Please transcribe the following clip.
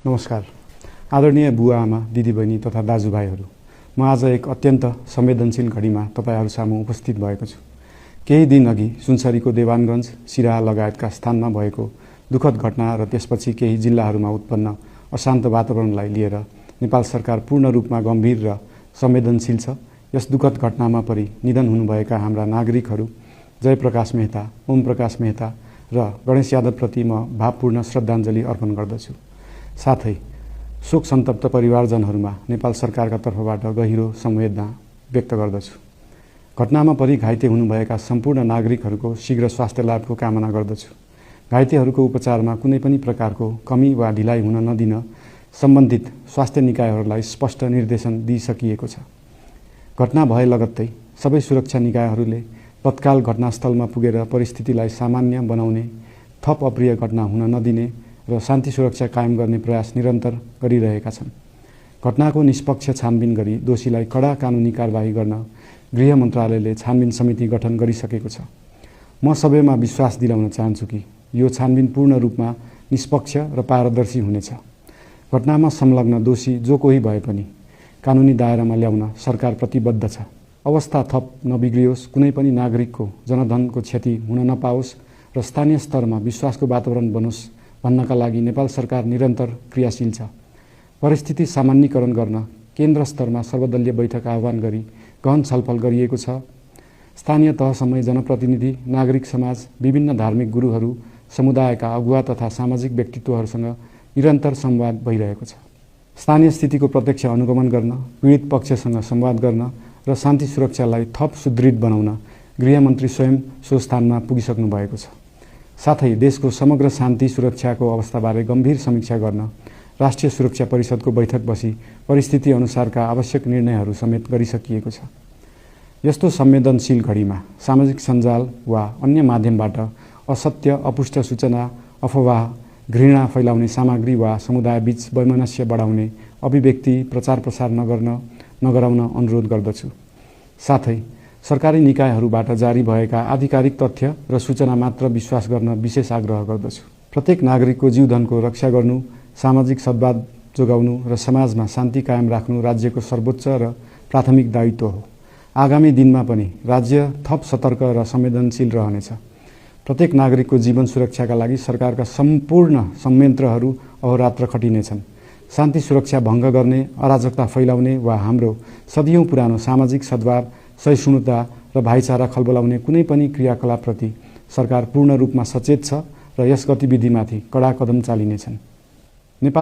नमस्कार। आदरणीय बुवा आमा, दिदीबहिनी तथा दाजुभाइहरू, म आज एक अत्यन्त संवेदनशील घडीमा तपाईहरू सामु उपस्थित भएको छु। केही दिन अघि सुनसरीको देवानगञ्ज, सिराहा लगायतका स्थानमा भएको दुःखद घटना र त्यसपछि केही जिल्लाहरूमा उत्पन्न अशान्त वातावरणलाई लिएर नेपाल सरकार पूर्ण रूपमा गम्भीर र संवेदनशील छ। यस दुःखद घटनामा परि निधन हुनुभएका हाम्रा नागरिकहरू जयप्रकाश मेहता, ओम प्रकाश मेहता र गणेश यादवप्रति म भावपूर्ण श्रद्धाञ्जली अर्पण गर्दछु। साथै शोक सन्तप्त परिवारजनहरूमा नेपाल सरकारका तर्फबाट गहिरो संवेदना व्यक्त गर्दछु। घटनामा परि घाइते हुनुभएका सम्पूर्ण नागरिकहरूको शीघ्र स्वास्थ्य लाभको कामना गर्दछु। घाइतेहरूको उपचारमा कुनै पनि प्रकारको कमी वा ढिलाइ हुन नदिन सम्बन्धित स्वास्थ्य निकायहरूलाई स्पष्ट निर्देशन दिइसकिएको छ। घटना भए लगत्तै सबै सुरक्षा निकायहरूले तत्काल घटनास्थलमा पुगेर परिस्थितिलाई सामान्य बनाउने, थप अप्रिय घटना हुन नदिने र शान्ति सुरक्षा कायम गर्ने प्रयास निरन्तर गरिरहेका छन्। घटनाको निष्पक्ष छानबिन गरी दोषीलाई कडा कानुनी कारबाही गर्न गृह मन्त्रालयले छानबिन समिति गठन गरिसकेको छ। म सबैमा विश्वास दिलाउन चाहन्छु कि यो छानबिन पूर्ण रूपमा निष्पक्ष र पारदर्शी हुनेछ। घटनामा संलग्न दोषी जो कोही भए पनि कानुनी दायरामा ल्याउन सरकार प्रतिबद्ध छ। अवस्था थप नबिग्रियोस्, कुनै पनि नागरिकको जनधनको क्षति हुन नपाओस् र स्थानीय स्तरमा विश्वासको वातावरण बनोस् भन्नका लागि नेपाल सरकार निरन्तर क्रियाशील छ। परिस्थिति सामान्यीकरण गर्न केन्द्र स्तरमा सर्वदलीय बैठक आह्वान गरी गहन छलफल गरिएको छ। स्थानीय तहसम्मै जनप्रतिनिधि, नागरिक समाज, विभिन्न धार्मिक गुरुहरू, समुदायका अगुवा तथा सामाजिक व्यक्तित्वहरूसँग निरन्तर संवाद भइरहेको छ। स्थानीय स्थितिको प्रत्यक्ष अनुगमन गर्न, पीडित पक्षसँग संवाद गर्न र शान्ति सुरक्षालाई थप सुदृढ बनाउन गृहमन्त्री स्वयं सो स्थानमा पुगिसक्नु भएको छ। साथै देशको समग्र शान्ति सुरक्षाको अवस्थाबारे गम्भीर समीक्षा गर्न राष्ट्रिय सुरक्षा परिषदको बैठक बसी परिस्थिति अनुसारका आवश्यक निर्णयहरू समेत गरिसकिएको छ। यस्तो संवेदनशील घडीमा सामाजिक सञ्जाल वा अन्य माध्यमबाट असत्य, अपुष्ट सूचना, अफवाह, घृणा फैलाउने सामग्री वा समुदायबीच वैमनस्य बढाउने अभिव्यक्ति प्रचार प्रसार नगराउन अनुरोध गर्दछु। साथै सरकारी निकायहरूबाट जारी भएका आधिकारिक तथ्य र सूचना मात्र विश्वास गर्न विशेष आग्रह गर्दछु। प्रत्येक नागरिकको जीवधनको रक्षा गर्नु, सामाजिक सद्भाव जोगाउनु र समाजमा शान्ति कायम राख्नु राज्यको सर्वोच्च र प्राथमिक दायित्व हो। आगामी दिनमा पनि राज्य थप सतर्क र संवेदनशील रहनेछ। प्रत्येक नागरिकको जीवन सुरक्षाका लागि सरकारका सम्पूर्ण संयन्त्रहरू अहोरात्र खटिनेछन्। शान्ति सुरक्षा भङ्ग गर्ने, अराजकता फैलाउने वा हाम्रो सदियौं पुरानो सामाजिक सद्भाव, सहिष्णुता र भाइचारा खलबलाउने कुनै पनि क्रियाकलापप्रति सरकार पूर्ण रूपमा सचेत छ र यस गतिविधिमाथि कडा कदम चालिनेछन्।